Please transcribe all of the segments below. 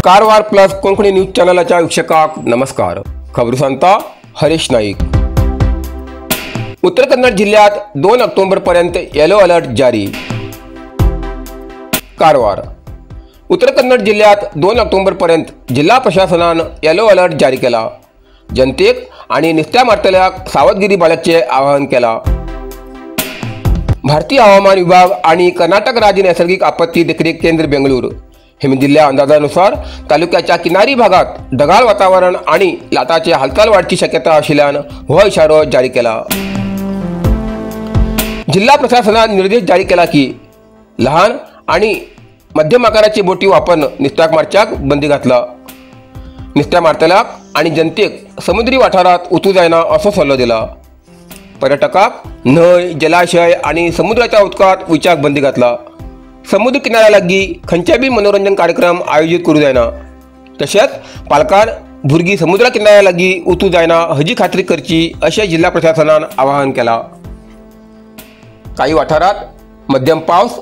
Karwar plus Konkani news चॅनलाच्या वीक्षकांक नमस्कार। खबर सांगता हरीश नाईक। उत्तर कन्नड जिल्ह्यात 2 ऑक्टोबर पर्यंत येलो अलर्ट जारी। कारवार उत्तर कन्नड जिल्ह्यात 2 ऑक्टोबर पर्यंत जिल्हा प्रशासनान येलो अलर्ट जारी केला। जनतेक आणि नुस्त्या मारतल्याक सावधगिरी बाळगचे आवाहन केला। भारतीय हवामान विभाग आणि कर्नाटक राज्य नैसर्गिक आपत्ती देखरेख केंद्र बेंगळुरू हेमी दिल्ल्या अंदाजानुसार तालुक्याच्या किनारी भागात ढगाळ वातावरण आणि लाटाचे हालचाल वाढची शक्यता आशिल्ल्यान हो इशारो जारी केला। जिल्हा प्रशासनान निर्देश जारी केला की लहान आणि मध्यम आकाराची बोटी वापरून नुस्त्याक मारच्याक बंदी घातला। नुस्त्या मारतल्याक आणि जनतेक समुद्री वाठारात उतू जायना असो सल्लो दिला। पर्यटकाक न्हंय, जलाशय आणि समुद्राच्या उदकात वयच्याक बंदी घातला। समुद्र किनाऱ्या लागीं खंयचे बी मनोरंजन कार्यक्रम आयोजीत करूं जायना। तशेंच पालकान भुरगीं समुद्र किनाऱ्या लागीं उतू जायना हाजी खात्री करची अशें जिल्हा प्रशासनान आवाहन केलां। काही वाठारात मध्यम पावस,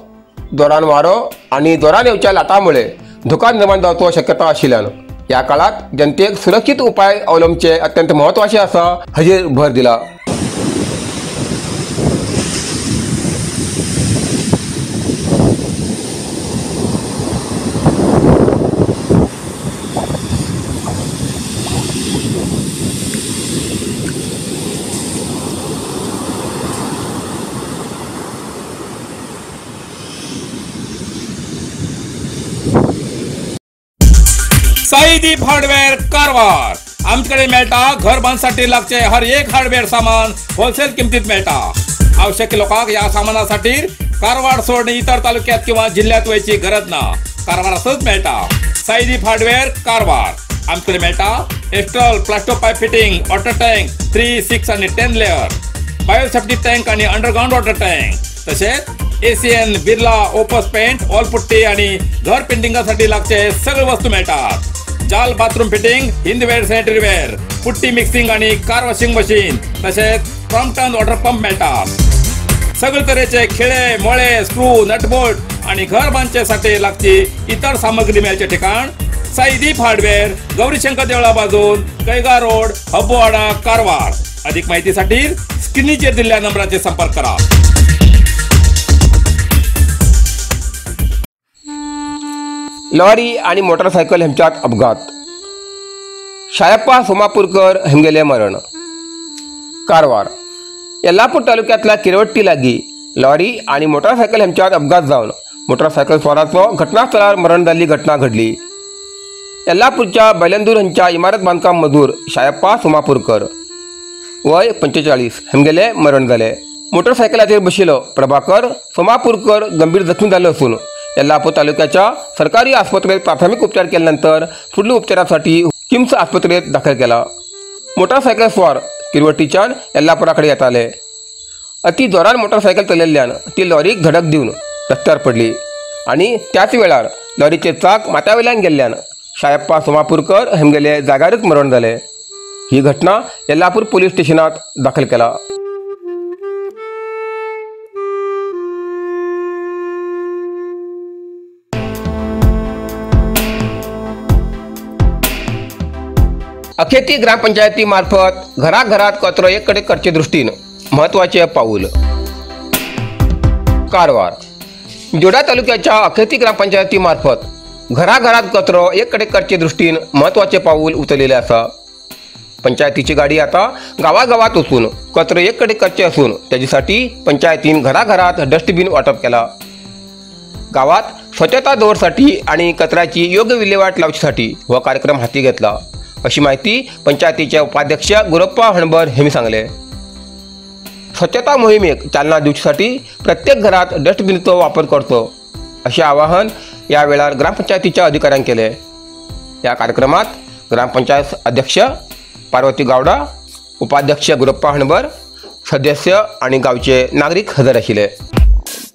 जोरान वारो आनी जोरान येवच्या लाटांमुळे धोका निर्माण जावचो शक्यता आशिल्ल्यान ह्या काळात जनतेक सुरक्षीत उपाय अवलंबचे अत्यंत म्हत्वाचे आसा हाजेर भर दिला। साईदीप हार्डवेअर कारवार आमच्याकडे मेळटा घर बांधसाठी लागचे हर एक हार्डवेअर सामान होलसेल किमतीत मेळटा। आवश्यक लोकांक या सामानासाठी कारवार सोडून इतर तालुक्यात किंवा जिल्ह्यात वयची गरज ना, कारवारातच मेळटा। साईदीप हार्डवेअर कारवार आमच्याकडे मेळटा Astral plasto pipe fitting, water tank 3, 6 आणि 10 लेअर, बायोसेफ्टी टँक आणि अंडरग्राउंड वॉटर टँक, तसेच ACN, Birla, Opus paint, wall putty आणि घर पेंटिंगासाठी लागचे सगळे वस्तू मिळतात। जाल bathroom fitting, Hindware sanitary ware, putty mixing आणि कार वॉशिंग मशीन, तसेच क्रॉम्पटन वॉटर पंप मिळतात। सगळे तऱ्हेचे खिळे, मोळे, स्क्रू, नटबोल्ट आणि घर बांधण्यासाठी लागची इतर सामग्री मिळायचे ठिकाण साईदीप हार्डवेअर, गौरीशंकर देवळा बाजून, कैगा रोड, हब्बोवाडा, कारवार। अधिक माहितीसाठी स्क्रीनचेर दिलेल्या नंबराचे संपर्क करा। लॉरी आणि मोटरसायकल हेंच्यात अपघात। शायप्पा सोमापूरकर हेंगेले मरण। कारवार येल्लापूर तालुक्यातल्या किरवट्टी लागी लॉरी आणि मोटरसायकल हेंच्यात अपघात जावन मोटरसायकल स्वाराचो घटनास्थळार मरण जाल्ली घटना घडली। येल्लापूरच्या बैलंदूर हेंच्या इमारत बांधकाम मजूर शायप्पा सोमापूरकर वय 45 हेंगेले मरण जाले। मोटरसायकलाचेर बशिल्लो प्रभाकर सोमापूरकर गंभीर जखमी जाल्लो आसून येल्लापूर तालुक्याच्या सरकारी आस्पत्रेत प्राथमिक उपचार केल्यानंतर फुडल्या उपचारासाठी किम्स आस्पत्रेत दाखल केला। मोटरसायकल स्वार किरवटीच्यान येल्लापुराकडे येताले। अति जोरान मोटरसायकल चलयल्ल्यान ती लॉरीक धडक दिवन रस्त्यार पडली आणि त्याच वेळार लॉरीचे चाक माथ्यावेल्यान गेल्ल्यान शायप्पा सोमापूरकर हेमगेले जाग्यारच मरण जाले। ही घटना येल्लापूर पोलीस स्टेशनात दाखल केला। अखेती ग्रामपंचायतीमार्फत घराघरात कचरो एककडे करचे दृष्टीन महत्त्वाचे पाऊल। कारवार जोडा तालुक्याच्या अखेती ग्रामपंचायतीमार्फत घराघरात कचरो एककडे करचे दृष्टीन महत्त्वाचे पाऊल उचललेले आसा। पंचायतीची गाडी आता गावागावात वचून कचरो एककडे करचे असून त्याच्यासाठी पंचायतीन घराघरात डस्टबिन वाटप केला। गावात स्वच्छता दवरसाठी आणि कचऱ्याची योग्य विल्हेवाट लावच्यासाठी हो कार्यक्रम हाती घेतला अशी माहिती पंचायतीचे उपाध्यक्ष गुरप्पा हणबर हेमी सांगले। स्वच्छता मोहिमेक चालना दिवच्यासाठी प्रत्येक घरात डस्टबिनचो वापर करचो असे आवाहन या वेळार ग्रामपंचायतीच्या अधिकाऱ्यांक केले। या कार्यक्रमात ग्रामपंचायत अध्यक्ष पार्वती गावडा, उपाध्यक्ष गुरप्पा हणबर, सदस्य आणि गावचे नागरिक हजर आशिल्ले।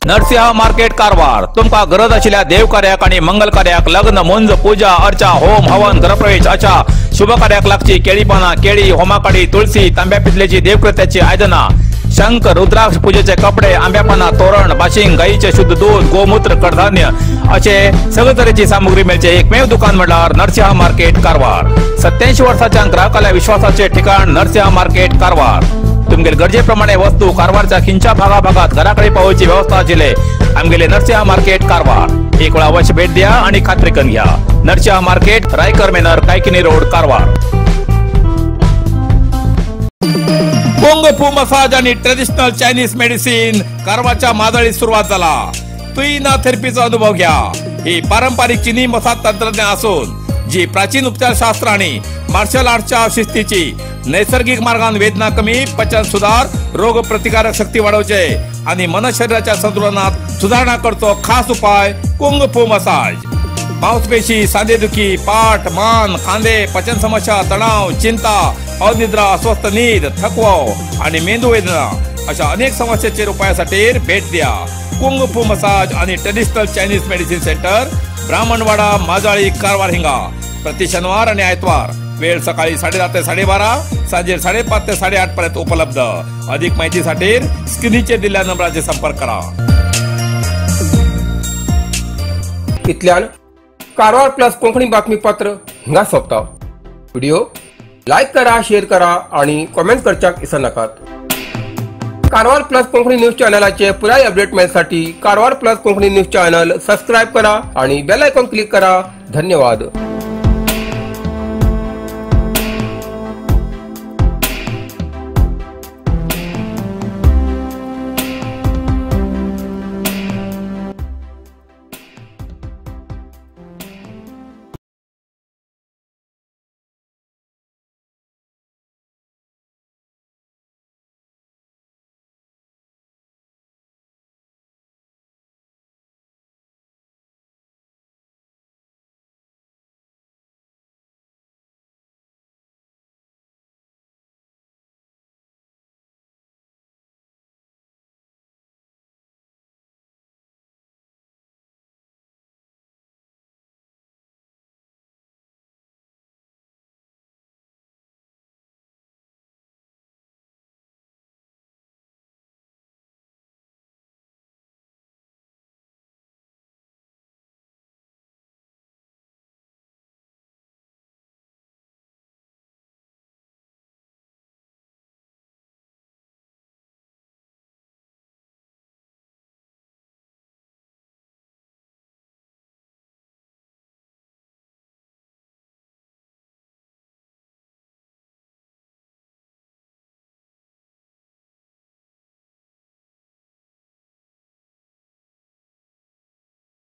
नरसिंहा मार्केट कारवार तुमका गरज आशिल्ल्या देवकार्याक आणि मंगल कार्याक लग्न, मुंज, पूजा अर्चा, होम हवन, गृहप्रवेश अशा शुभ कार्याक लागची केळी पानां, केळी, होमाकाडी, तुळसी, तांब्या पितलेची देवकृत्याची आयदनां, शंख, रुद्राक्ष, पूजेचे कपडे, आंब्या पानां, तोरण, बाशिंग, गायीचे शुद्ध दूध, गोमूत्र, कडधान्य असे सगळे तरेची सामुग्री मेळचे एकमेव दुकान म्हळ्यार नरसिंहा मार्केट कारवार। 87 वर्साच्या ग्राहकाला विश्वासाचे ठिकाण नरसिंहा मार्केट कारवार। तुमगेले गरजेप्रमाणे वस्तू कारवारच्या खिंच्या भागाभागात घराकडे पावोवची व्यवस्था आशिल्ले आमगेले नरसिंहा मार्केट कारवार। एक वेळा अवश्य भेट द्या आणि खात्री करून घ्या। Narasimha market, Raikar manor, Kaikini road, Karwar. Kung Fu massage आणि ट्रेडिशनल चायनीज मेडिसिन कारवारच्या माजळीत सुरुवात झाला। तुईना थेरपीचा अनुभव घ्या। ही पारंपरिक चीनी मसाज तंत्रज्ञान असून जी प्राचीन उपचारशास्त्र आणि मार्शल आर्टच्या शिस्तीची नैसर्गिक मार्गान वेदना कमी, पचन सुधार, रोग प्रतिकारक शक्ती वाढवचे आणि मन शरीराच्या संतुलनात सुधारणा करतो खास उपाय कुंग फू मसाज। मांसपेशी, सांधेदुखी, पाठ, मान, खांदे, पचन समस्या, तणाव, चिंता, अनिद्रा, अस्वस्थ नीद, थकवा आणि मेंदू वेदना अशा अनेक समस्यांचे उपायासाठी भेट द्या कुंग फू मसाज आणि traditional Chinese medicine centre, Brahmanwada, Majali, Karwar हिंगा। प्रति शनिवार आणि आयतवार वेळ सकाळी 10:30 ते 12:30, सांजे 5:30 ते 8:30 पर्यंत उपलब्ध। अधिक माहितीसाठी स्क्रीनचे दिलेल्या नंबराचे संपर्क करा। इतल्यान कारवार प्लस कोंकणी बातमीपत्र हिंगा सोंपता। व्हिडिओ लायक करा, शेअर करा आणि कॉमेंट करच्याक विसरनाकात। कारवार प्लस कोंकणी न्यूज चॅनलाचे पुराय update मेळसाठी Karwar plus Konkani news channel subscribe करा आणि बेल आयकॉन क्लिक करा। धन्यवाद।